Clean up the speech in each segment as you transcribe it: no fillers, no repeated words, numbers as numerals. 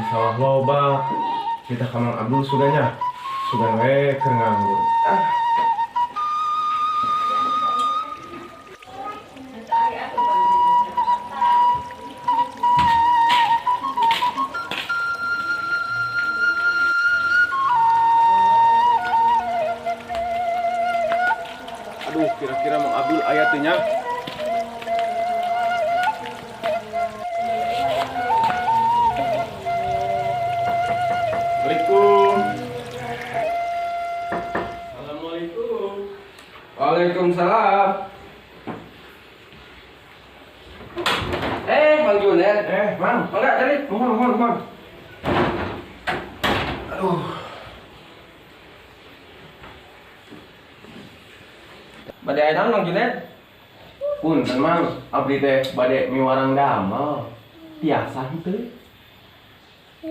Sawah loba. Kita ka Mang Abdul sugan nya. Sugan we keur nganggur. Ah. Aduh, kira-kira Mang Abdul aya teu nya? Assalamualaikum. Assalamualaikum. Waalaikumsalam. Eh, Bang Junet. Eh, Mang. Enggak tadi. Mohon, mohon, mohon. Aduh. Bade aya naon, Bang Junet? Punten, Mang. Abdi teh bade miwarang damel. Tiasa henteu?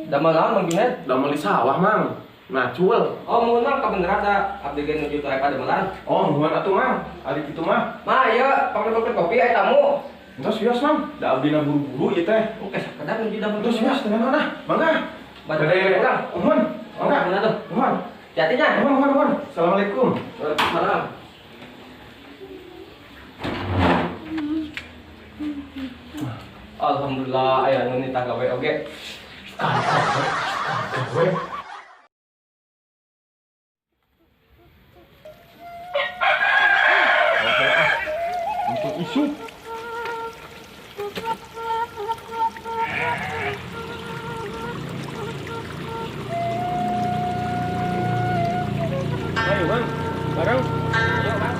Damel naon, Bang Junet? Damel di sawah, Mang. Nacul. Oh, muhun, Mang, kabeneran da abdi ge nuju teh padamelan. Oh, muhun atuh, Mang. Ari kitu mah. Ma, ieu pangdemkeun kopi aya tamu. Entos wios, Mang. Da abdina buru-buru ieu teh. Oke, sakedap nuju damel. Entos wios teh naon ah. Mangga. Bade urang. Muhun. Mangga. Muhun atuh. Muhun. Hati-hati nya. Muhun, muhun, muhun. Assalamualaikum. Waalaikumsalam. Alhamdulillah aya nu nitah gawe oge. Gawe. Untuk isu. Ayo, Bang. Bareng. Ayo, Bang.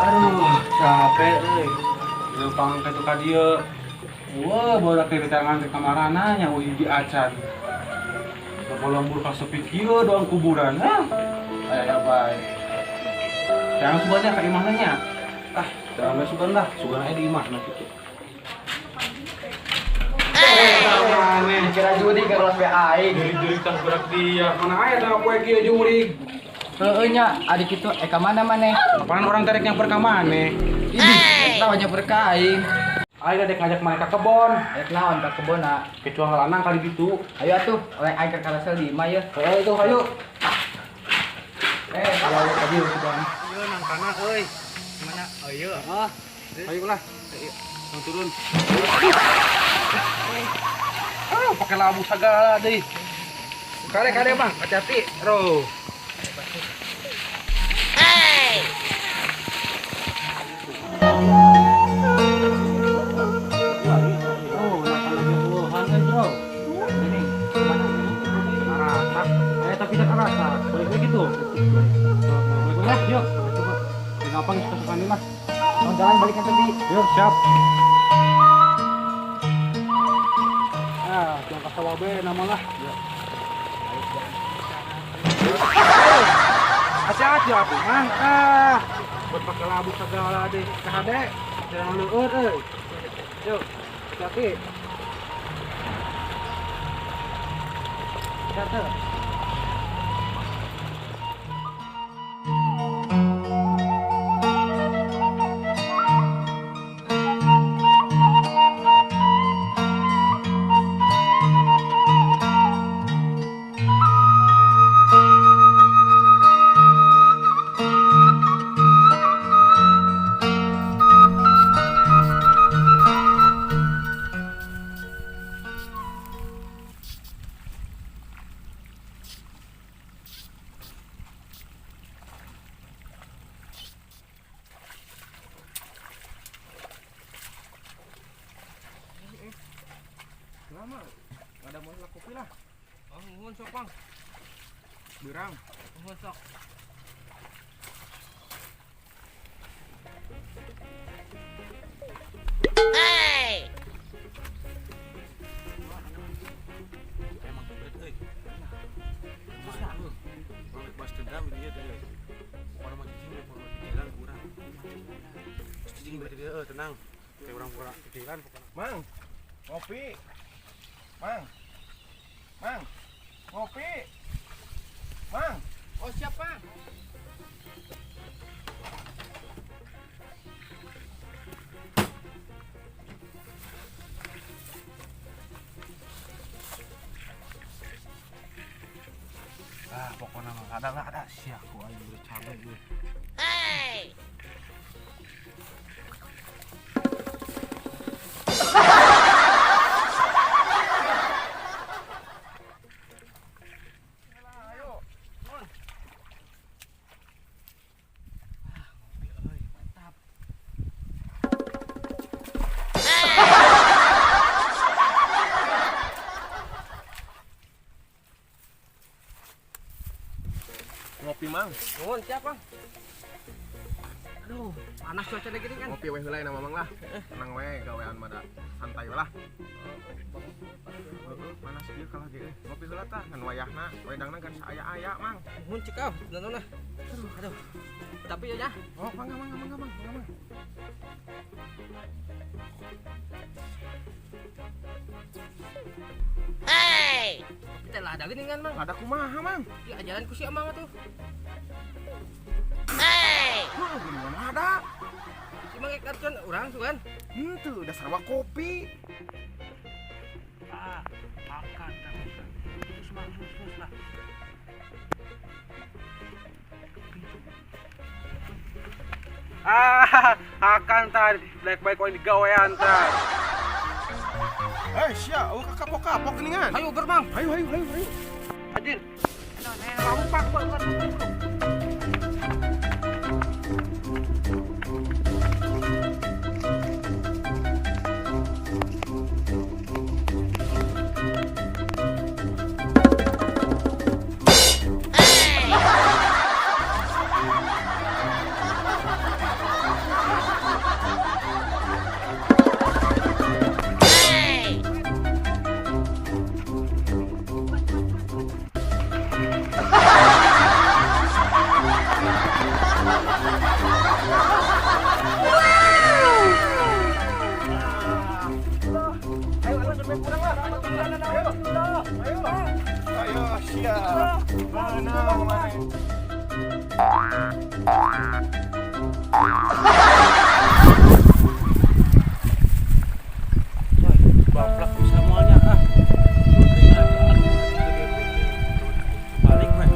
Aduh, capek euy. Leumpang ka ka dieu. Wah, baru ke tangan ke kamarana nya euy di acan. Toko lembur ka sepi kieu doang kuburan. Hah? Aya bae. Jangan sugan ka imahna nya. Ah, jangan bae sugan lah, sugan aya di imahna kitu. Eh, kira judi ke kelas B aing. Jurig-jurig tah berak dia. Mana aya tah poe kieu jurig. Heeh nya, adik itu ka mana maneh? Apaan orang tarik yang ka maneh? Idih, eta mah nyamper ka aing. Aing adek ngajak maneh ka kebon. Rek naon ka kebonna? Kecuali lanang kali gitu. Ayo atuh, oleh aing ka karasel di imah ye. Heeh itu ayo. Eh, kalau lu tadi sudah. Ieu nang kana euy. Mana? Oh iya. Heeh. Ayo lah. Ayo. Nang turun. Ah, pakai labu segala deui. Kare-kare Bang, hati-hati. Bro. Hey! Oh, bro. Ini mana? Arasak. Eh, tapi tak arasak. Balik lagi tuh. Balik lagi, yuk. Coba. Ngapang suka-suka ini lah. Mau jalan balikan tadi. Yuk, siap. Ah, jangan kasih wabe nama lah. Hati-hati aku mah. Ah, buat pakai labu segala deh. KHD, jangan leueur euy. Yuk, hati-hati. Hati-hati. Mang. Ada mau lah kopi lah. Oh, nuhun sok, Mang. Berang. Nuhun sok. Hey! Emang berat euy. Terus lah. Urang balas dendam ini ya teh. Pokona mah cicing we pokona pikiran ku urang. Cicing berarti dia euy tenang. Kayak urang pura pikiran pokona. Mang. Ngopi. Mang. Mang. Ngopi. Mang. Oh, siap, Mang. Ah, pokoknya mah ada lah ada sia ku aing beli cabe gue. Hey! Ayo. Ngopi euy, mantap. Ngopi, Mang. Nuhun siap, Mang. Aduh, panas cuaca lagi kan. Ngopi weh heula nama Mang lah. Tenang we gawean mah da santai we lah. Heeh, panas ieu kalah ge euy. Ngopi heula tah ngan wayahna, wedangna kan saaya-aya, Mang. Nuhun cik ah, nuhun lah. Aduh, aduh. Tapi ya, ya. Oh, mangga mangga mangga Mang, mangga Mang. Hey! Tapi teh lada geuning kan, Mang. Ada kumaha, Mang? Di ajaran ku si Amang atuh. Hey! Heuh, geuningan ada. Si Mang ek karton urang tuh kan. Henteu, dasar wa kopi. Ah, makan dah. Terus mang terus lah. Ah, akan tadi baik-baik kau ini gawean tah. Eh, sia, eueuh kapok-kapok geuningan. Ayo ger, Mang. Hayu hayu hayu hayu. Anjir. Lompat banget. Hey! Ayo, ayo sampai kurang lah. Ayo, ayo. Ayo, sia. Mana mana. Baplak bisa semuanya ah. Balik we.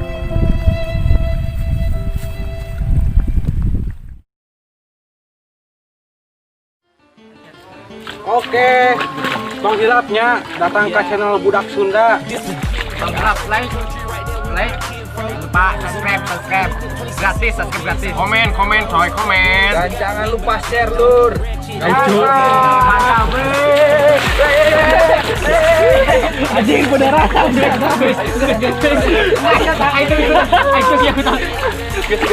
Oke, Bang Hilapnya datang ke channel Budak Sunda. Bang Hilap, like, like, jangan lupa subscribe, subscribe, gratis, subscribe gratis. Komen, komen, coy, komen. Dan jangan lupa share lur. Mantap, Anjing berdarah. Itu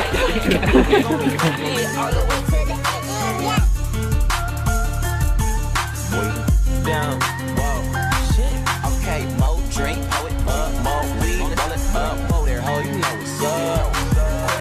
Down.